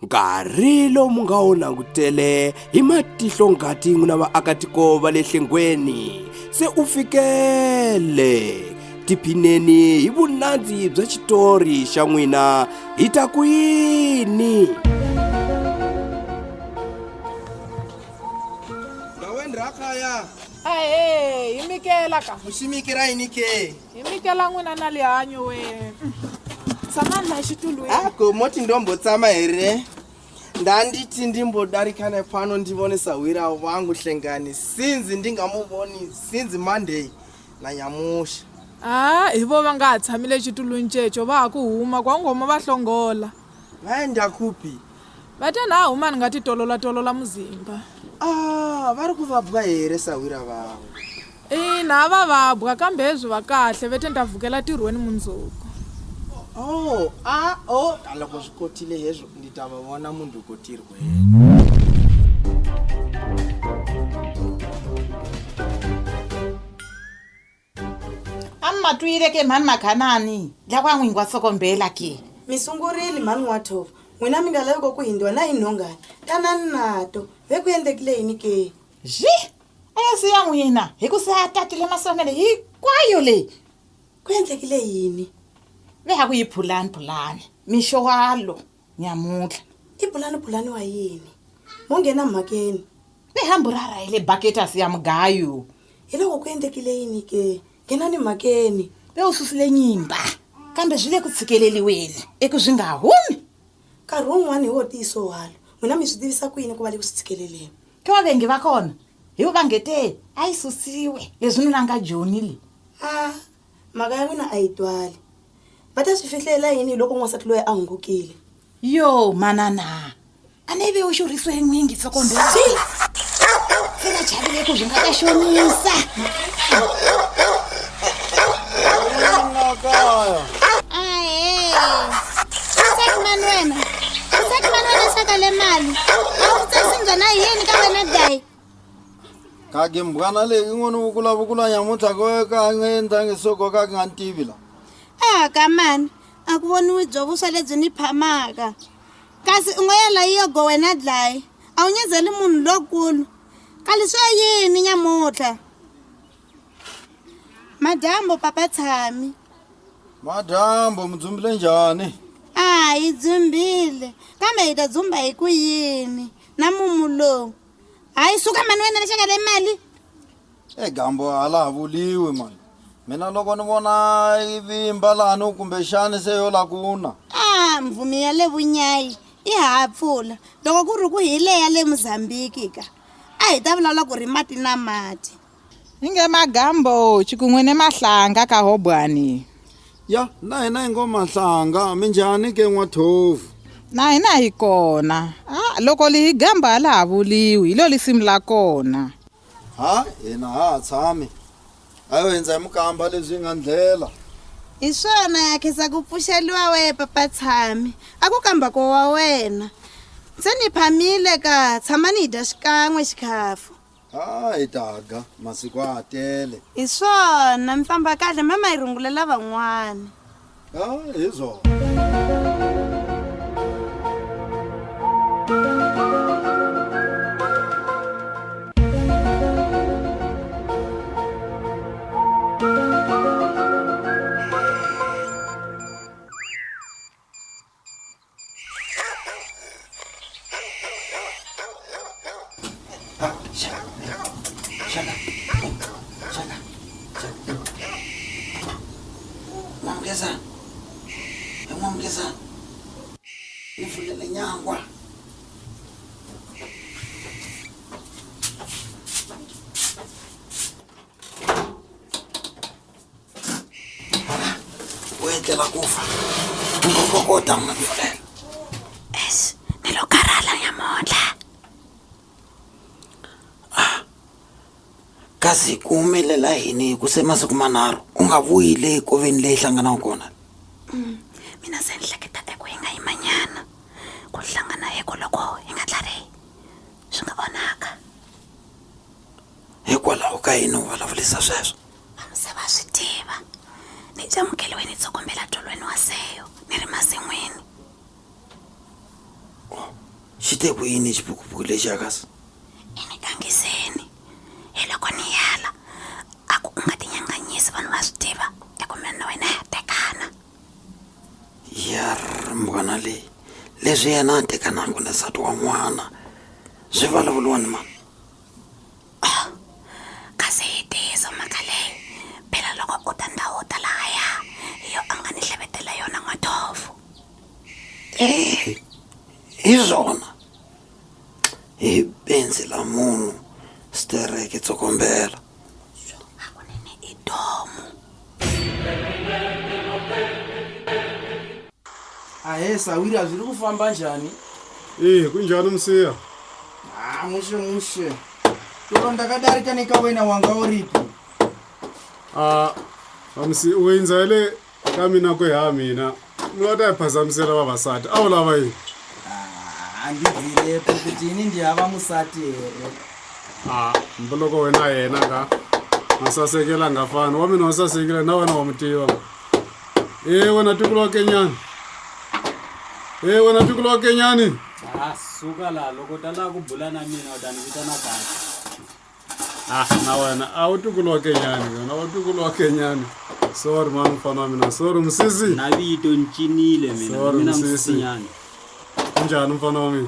Nkarhi lowu mu nga wu langutele hi matihlo ngati n'wina vaakatiko va le nhlengweni se u fikele. Tiphineni hi vunandzi bya xitori xa n'wina hi ta ku yini. Ndaweni ra kaya. Ahee, hi mikela ka. Muximikira yini ke? Hi mikela n'wina na lihanyo we. Tshamani la xitulwini. Ako moti ndombotsama here? Ndanditi ndimbodarika nepano ndivone sahwira wangu Hlengani since ndingamuvoni since Monday na nyamuxa. Ah, hi vo va nga ha tshamile xitulwini ceco va ha ku huma kwa ngoma va hlongola. Vaenda kupi? Va te na huma ni nga ti tolola tolola muzimba. Ah, va ri ku vabwa here sahwira vangu? Ina, a va vabwa kambe hezwi va kahle ve te ni ta vukela tirhweni mundzuku. Oh, a oh, ka loko swi kotile hezwo ndi ta va vona mundzuku tirhweni. A mi ma twile ke mhani Makhanani la kwa n'wingi wa Sokombela ke? Mi sungurile mhani N'wathova, n'wina mi nga lavi ko ku hindhiwa na hi nhongani. Tanani nato, ve ku endlekile yini ke? Zhi! A yo siya n'wina hi ku se a tatile masonele hinkwayo leyi. Ku endlekile yini? Ve ha ku yi phulani phulani mixo walo nyamuntlha. I pulani pulani wa yini? Mo nghena mhakeni. Ve hambu ra rahile baketi a siya mugayo. Hi loko ku endlekile yini ke? Nghenani mhakeni. Ve u susile nyimba kambe swi le ku tshikeleliweni eku swi nga humi. Nkarhi wun'wana hi wo ntiyiso walo. N'wina mi swi tivisa ku yini ku va le ku swi tshikeleleni? Ke va vengi va kona hi vo va nge te a yi susiwe leswi nuna nga joni le. A, mhaka ya n'wina a yi twali. Va ta swi fihlela yini hi loko n'wansati loyi a hungukile? Yo manana, a ni ve u xurhisiwe hi n'wingi Tsokombela. Se va chavile ku swi nga ta xonisa. Ahee. Tsaki mani wena? Tsaki mani wena xaka le mali? A wu tsakisi mbyana yini ka wena dayi? Kake mbwana leyi in'wana vukula vukula nyamuntlha ko ka nga endlangi soko ka nga ntivi la. A ka mani, a ku voniwi byo vuswa lebyi ni phamaka. Kasi u ngo ya la yogo wena dlayi, a wu nyizeli munhu lokulu. Kali swa yini nyamuntlha? Madyambu papa Tshami. Madyambu mi dzumbile njhani? A hi dzumbile, kambe hi ta dzumba hi ku yini na mumu lowu? Hayi suka mani wena lexaka le mali. E gambo a la ha vuliwi mani. Mina loko ni vona yi vimba lani kumbexani se yo la ku na. A mvumi ya le Vunyayi i ha pfula. Loko ku ri ku hi le ya le Mozambiki ka a hi ta vulavula ku ri mati na mati. Inge magambo xikun'we ne mahlanga ka hobwani. Ya, na hina hi ngo mahlanga, minjhani ke n'wathovu? Na hina hi kona. A loko li hi gamba a la ha vuliwi, hi lo lisimu la kona. Ha, hina ha ha tshami. A yo hindza hi mukamba leswi nga ndlela. Hi swona ya khensa ku pfuxeliwa we papa Tshami. A ku kamba ko wa wena. Se ni phamile ka, tshamani hi dya xikan'we xikhafu. Ha hi ta ga, masiku a ha tele. Hi swona, mi famba kahle mama yi rungulela van'wana. Ha hi swona. N'wamukeza he N'wamukeza ni pfulele nyangwa u etlela ku fa u nga kokota n'wi pfulela Eish, ni lo karhala nyamuntlha. Kasi ku humelela yini ku se masiku manharhu u nga vuyi le koveni leyi hlanganaka kona? Mina se ni hleketa eku hi nga yimanyana ku hlangana hi ku loko hi nga tlharihi swi nga onhaka. Hikwalaho ka yini u vulavurisa sweswo? Vanhu se va swi tiva. Ni jamukeliwe ni tsokombela tolweni wa seyo ni ri masin'wini. Oh. Xi te ku yini xiphukuphuku lexi akasi? I ni gangiseni hi loko ni yala a ku u nga tinyanganyisi vanhu va swi tiva eku mina na wena ha tekana. Yar mbwana leyi leswi yena a tekanaka na nsati wa n'wana swi vulavuriwa ni mani? Oh, kasi hi ntiyiso mhaka leyi phela loko u ta ndhawu ta lahaya hi yo a nga ni hlevetela yona n'wathofu. Eh, hi swona hi benzi la munhu stereke tsokombela hakunene i domu Ahe sawira zviri kufamba njani? Eh, kunjani musiya? Ah, mushe mushe. Toro ndakadarika nekawena wanga uripi? Ah, amsi u hundza hi le ka mina ku ya mina. Mi va ta hi phazamisela vavasati. A wu lava yini? Ah, handibvirepo kuti ini ndihava musati here. Ah, hambiloko wena yena ka masasekela a nga fani. Wa mina wa sasekile na wena wa mu tiva. E wena tiko wa Kenyani. E wena tiko wa Kenyani. Ah, suka la loko ta lava ku bula na mina u ta ni vitana kahle. Ah, na wena a wu tiko wa Kenyani wena u tiko wa Kenyani. Sorry mani mfana wa mina. Sorry msisi. Na vito ni cinile mina. Sorry Mina msisi. msisinyani. Kunjhani mfana wa mina?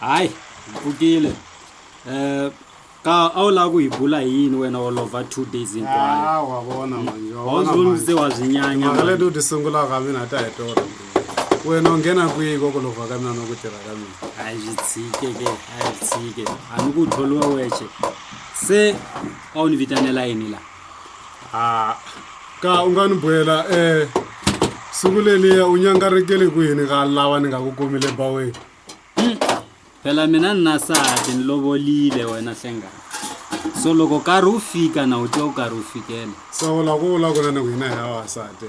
Hayi, mpfukile. Eh ka a wu lava ku hi bula hi yini wena wo lova 2 days hinkwayo. Ah, wa vona manje. Wa A wu vona swi voni manje. se wa swi nyanya. Timhaka mani. leti u ti sungulaka mina ta hi tona. Wena u nghena kwihi ko ku lova ka mina na ku tirha ka mina? A swi tshike ke, a swi tshike. A ni ku tholiwe wexe. Se a wu ni vitanela yini la? Ah, ka u nga ni buela eh siku leliya u nyangarekele kwini ka lava ni nga ku kumile baweni. Phela mina ni na sati ni lovolile wena hlengani. So loko nkarhi wu fika na wu twa wu karhi wu fikela. So u lava ku vula ku na ni ku hina hi vavasati.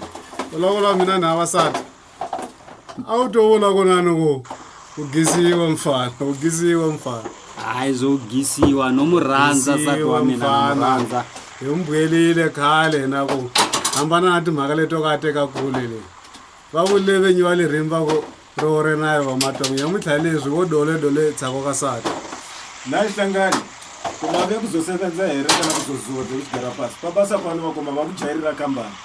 U lava ku vula mina ni vavasati. A wu to vula ku na ni ku u gisiwa mfana, u gisiwa mfana. Hayi zwo gisiwa no mu rhandza nsati wa mina na mu rhandza. Hi n'wi buyelile khale na ku hambana na timhaka leto ka teka kule leyi. Va vule vinyi va le rimba ku ro ri na va matongo nyamuntlha leswi wo dole dole tshako ka sati. Nhai Hlangani, ko mave kuzosevenza here kana kuzozuwa dzekuchigara pasi? Pabasa pano vakoma vakujairira kambani.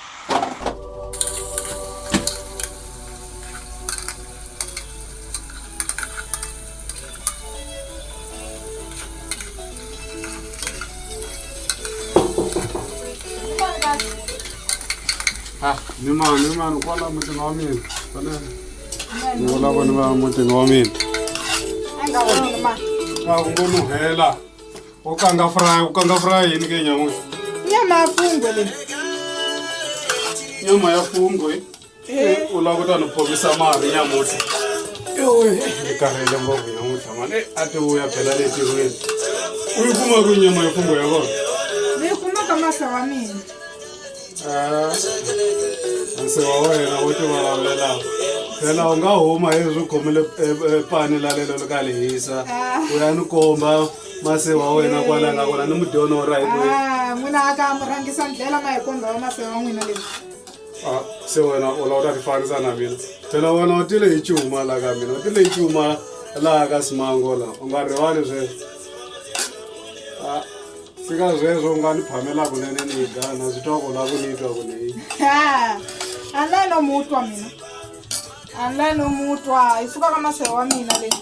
Ah, ni mani ni mani kwala mutini wa mina fanele ni vula ku ni va mutini wa mina a ku ngo nuhela u kanga fry u kanga fry yini ke nyamuhla Nyama ya fungwe leyi. nyama ya fungwe Eh. u lava ku ta ni phomisa marhi nyamuhla Ewe, ni karhele ngopfu nyamuhla mani Eh, a ti vuya phela le tirhweni u yi kuma ku nyama ya fungwe ya kona Ni yi kuma ka masa wa mina. Ah, nsiwa wa wena wo ti vulavulela phela u nga huma hi swi khomile eh, eh, pani lalelo li ka lihisa u ya ni komba masi wa wena kwala nga kona ni mudyoni wa right way Ah, n'wina a ka mu rhangisa ndlela ma hi komba va masa wa n'wina leswi. Ah, se wena u lava u ta ti fanisa na mina phela wena u tile hi cuma la ka mina u tile hi cuma laha ka simango la u nga rivali sweswo Ah, fika sweswo u nga ni phamela kunene ni yi gana swi twa ku la ku ni twa ku ni Ha, a ni lavi no mu twa mina. A ni lavi no mu twa yi suka ka masa wa mina leyi.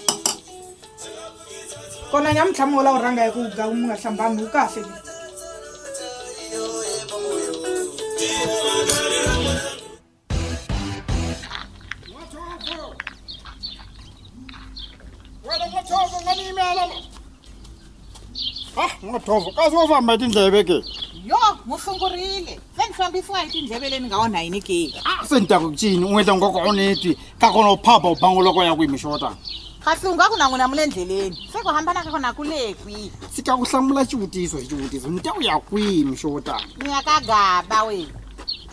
Kona nyamuntlha mi wo lava ku rhanga hi ku ga mi nga hlambani wu kahle ke. Wena n'wathovo nga ni yimela ma. Ah, n'wathovo kasi wo famba hi tindleve ke. Yo, musungurile. Se ni fambisiwa hi tindleve leyi ni nga onha yini ke? Ah, se ni ta ku cini u endla nkoka u ni twi ka kona u phapha u bango loko ya kwihi mixo wo tani. Kasi u nga ku na n'wina mu le ndleleni. Se ku hambana ka kona ku le kwihi? Tshika ku hlamula xivutiso hi xivutiso ni ta u ya kwihi mixo wo tani. Ni ya ka gaba we.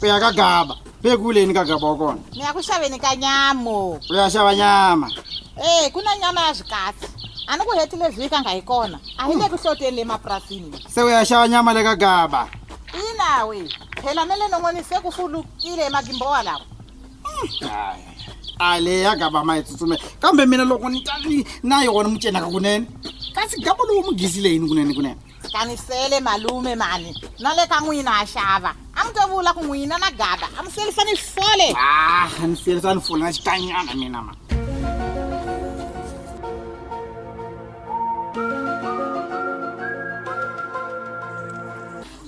U ya ka gaba. Ve kuleni ka gaba wa kona. Ni ya ku xaveni ka nyamo. U ya xava nyama. Eh, ku na nyama ya swikatsi. A ni ku hetile vhiki a nga yi kona. A hi le ku hloteni le mapurasini. Se u ya xava nyama le ka gaba. Ina we. Phela na le non'weni se ku fulukile emagimbowa lawa. Hayi. A leya gaba ma yi tsutsumela kambe mina loko ni ta ni na yona mucenaka kunene kasi gaba lowu mu gisile yini kunene kunene kanisele malume mani na le ka n'wina a xava a mi to vula ku n'wina na gaba a mi selisani fole ah ni selisani fole na xikanyana mina ma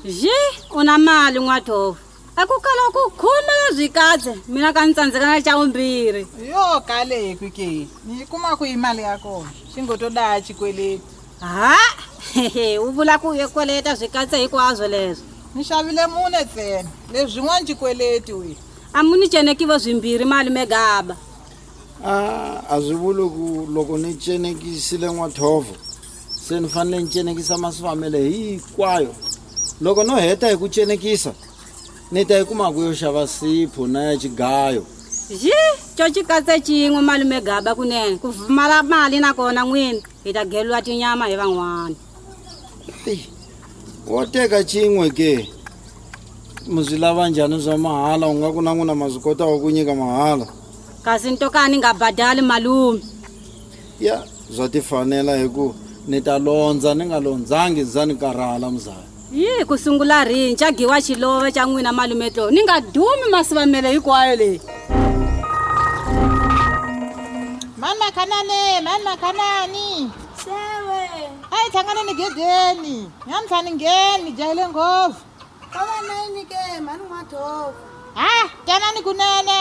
Ji u na mali n'wathovu a ku kala ku khume byi katse mina ka ni tsandzeka na xa vumbirhi yo kalekwi ke ni yi kuma ku yi mali ya kona xi ngo to daya xikweleti ha u vula ku ye kweleta swi katse hinkwaswo leswo ni xavile mune ntsena leswin'wana xikweleti we a mu ni cenekivo swimbirhi mali megaba a a swi vuli ku loko ni cenekisile n'wathovo se ni fanele ni cenekisa masivamele hinkwayo loko no heta hi ku cenekisa ni ta yi kuma ku yo xava sipho na ya xigayo xi co xi katse xin'we malume gaba kunene ku pfumala mali nakona n'wini hi ta geliwa tinyama hi van'wana wo teka xin'we ke mi swi lava njhani swa mahala u nga ku na n'wina ma swi kotaka ku nyika mahala kasi ni to ka ni nga badali malume ya swa tifanela hi ku ni ta londza ni nga londzangi za ni karhala muzala yi ku sungula rini xa giwa xilove xa n'wina malume tlo ni nga dumi masivamele hinkwayo leyi mani makhanani mani makhanani xewe a hi hlanganeni gedeni nyamuntlha ni ngheni ni jahile ngopfu ko va na yini ke mhani n'wadhovo ha tanani kunene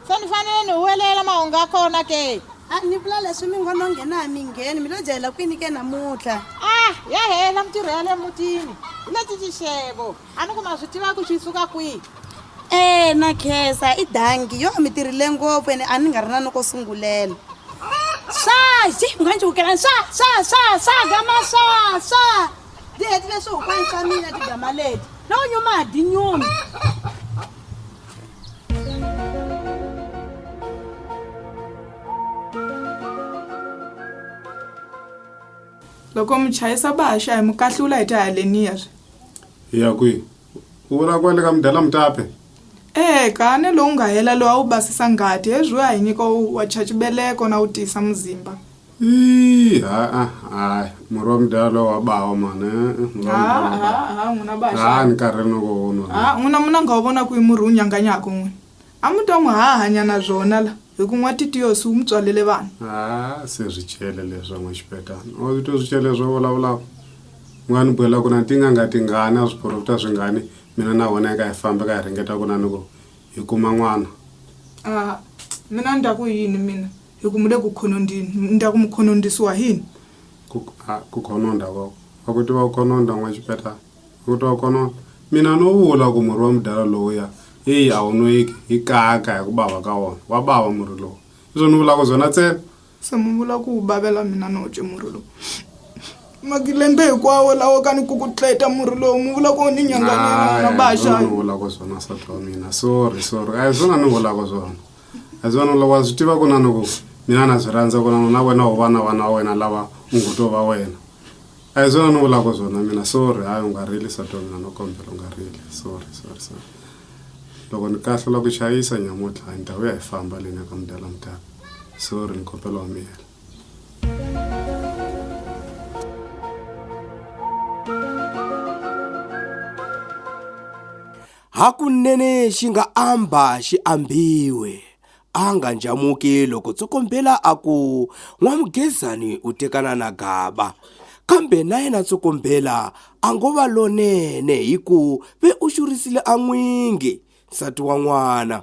se ni fanele ni huwelela mahungu ya kona ke a ni vula leswi mi ngo no nghena mi ngheni mi lo jahela kwini ke namuntlha a ya hela mintirho ya le mutini hi leti xixevo a ni ku ma swi tiva ku xi suka kwihi e na khesa i dangi yo mi tirhile ngopfu ene a ni nga ri na ni ko sungulela swa xi mi nga ncukelani swa swa swa swa gama swa swa ti hetile swihukwani swa mina tigama leti no nyuma ha di nyumi Loko mi chayisa baxa hi mi kahlula hi tihaleniya swi. Hi ya kwihi? U vula kwale ka mudala mutape? E kane lowu nga hela lowu a wu basisa ngati hezwi wu ya hi nyika wa cha xibeleko na wu tiyisa muzimba. Ii, ha hayi murhi wa mudala lowu wa bawa mani e-e, murhi wa Ha mudala wa ha bawa. ha n'wina baxa. Ha ni karhele no ku wu nwa. Ha n'wina muna nga wu vona kwihi murhi wu nyanganyaka n'wina. A mi to n'wi hahanya na swona la hi ku n'watitiyosi wu mi tswalele vana. Ha se swi chele leswa n'waxipetana. O swi twa swi chele leswi vulavulaka. U nga ni byela ku na tin'anga tingani a swiporofita swingani mina na wena hi ka hi famba ka hi ringeta ku na ni ku hi kuma n'wana. A mina ni ta ku yini mina hi ku mi le ku khonondini ni ta ku mi khonondisiwa hi yini? Ku a ku khononda koko. Wa ku tiva ku khononda n'waxipetana? Wa ku tiva ku khononda? Mina no vula ku murhi wa mudala lowuya eyi a wu nweki hi kaka hi ku bava ka wona. Wa bava murhi lowu. Hi swona ni vulaka swona ntsena. Se mi vula ku wu bavela mina no dye murhi lowu. Malembe hinkwawo lawa ka ni kukutleta murhi lowu mi vula ku ni nyanganyela na baxa. Ni vulaka swona nsati wa mina. Sorry, sorry. A hi swona ni vulaka swona. A hi swona wa swi tiva ku na ni ku mina na swi rhandza ku na na wena u va na vana wa wena lava u ngo to va wena. A hi swona ni vulaka swona mina. Sorry, hayi u nga rili nsati wa mina no kombela u nga rili. Sorry, sorry, sorry. Loko ni kahlula ku chayisa nyamuntlha ni ta vuya hi famba le na ka mudala mutaka. Sorry ni kombela u miyela. Hakunene xi nga amba xi ambiwe. A nga njamuki loko Tsokombela a ku N'wamugezani u tekana na Gaba. Kambe na yena Tsokombela a ngo va lonene hi ku ve u xurisile a n'wingi, nsati wa n'wana.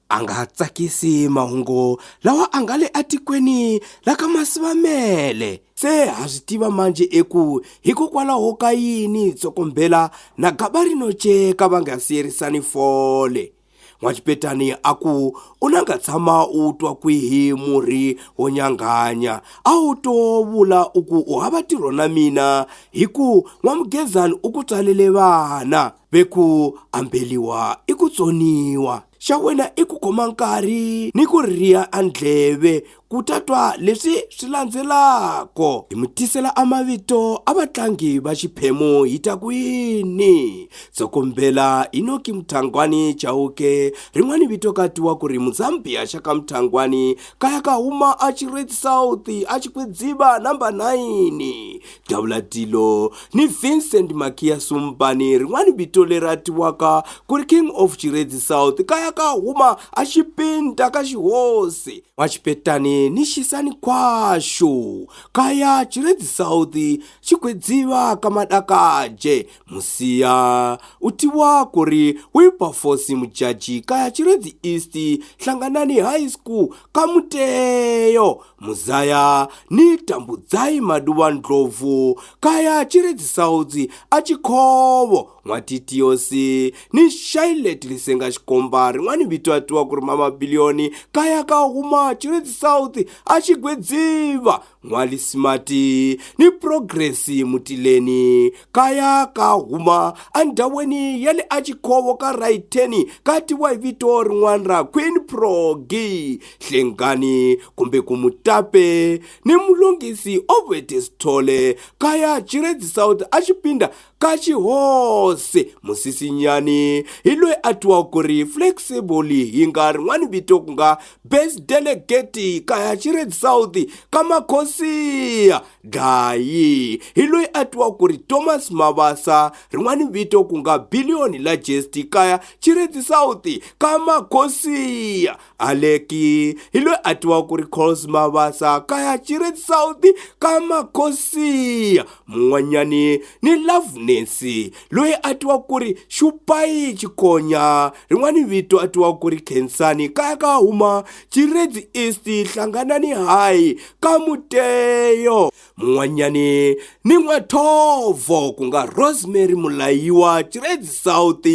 A nga tsakisi mahungu lawa a nga le atikweni la ka Masivamele. Se ha swi tiva manje eku hikokwalaho ka yini Tsokombela na Gaba Rinoceka va nga siyerisani fole. N'wacipetani a ku, U na nga tshama u twa kwihi murhi wo nyanganya? A wu to vula u ku u hava ntirho na mina hi ku N'wamugezani u ku tswalele vana. Ve ku ambeliwa i ku tsoniwa. Xa wena i ku khoma nkarhi ni ku rhiya a ndleve ku ta twa leswi swi landzelako. Hi mi tisela a mavito a vatlangi va xiphemu hi ta ku yini. Tsokombela Inoki Mthangwani Chauke, rin'wani vito ka tiwa ku ri Muzambia xa ka Mthangwani, kaya ka huma a Chiredzi South a Chikwidziva number 9. Davula-Tilo ni Vincent Makiya Sumbani, rin'wana vito leri a tiwaka ku ri King of Chiredzi South, kaya ka huma a xipinta ka xihosi N'waxipetani ni Xisani Khwashu, kaya Chiredzi South, Xigwedziva ka Madakaje, Musiya u tiwa ku ri Wilberforce Mujaji, kaya Chiredzi East, Hlanganani High School ka Muteyo, Muzaya ni Tambudzai Maduva Ndlovu kaya Chiredzi South a Chikhovo N'watitiyosi ni Shailet Lisenga Xikomba rin'wana vito a tiwa ku ri Mama Biliyoni kaya ka huma Chiredzi South a Xigwedziva N'walisimati ni Progress Mutileni kaya ka huma endhawini ya le Achikhovo ka Raitheni ka tiwa hi vito rin'wana ra Queen Progi Hlengani kumbe ku Mutape ni Mulungisi Obert Sithole kaya Chiredzi South a Xipinda ka Xihosi Musisinyani hi loyi a tiwa ku ri Flexible yi nga rin'wana vito ku nga Best Delegate kaya Chiredzi South ka Makhosiya Dlayi hi loyi a tiwa ku ri Thomas Mabasa rin'wana vito ku nga Billion Largest kaya Chiredzi South ka Makhosiya Aleki hi loyi a tiwa ku ri Coles Mabasa kaya Chiredzi South ka Makhosiya Mun'wanyani ni Loveness loyi a tiwa ku ri Xupayi Chikonya rin'wana vito a tiwa ku ri Khensani kaya ka huma Chiredzi East Hlanganani High ka Muteyo Mun'wanyani ni N'wathovo ku nga Rosemary Mulayiwa Chiredzi South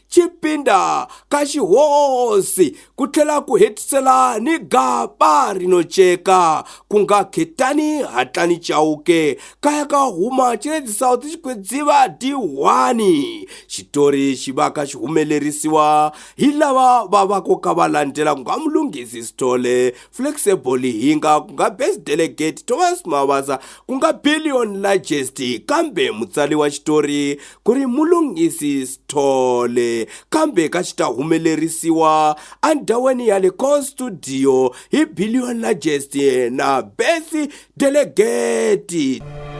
Chipinda ka xihosi ku tlhela ku hetisela ni gaba rino ceka ku nga Khetani Hatlani Chauke kaya ka huma Chiredzi South Xikwedziva D1 xitori xi va ka xi humelerisiwa hi lava va va ko ka va landzela ku nga Mulunghisi Sithole Flexible Hinga ku nga Best Delegate Thomas Mabasa ku nga Billion Largest kambe mutsari wa xitori ku ri Mulunghisi Sithole kambe ka xi ta humelerisiwa endhawini ya le Core Studio hi Billion Largest na Best Delegate.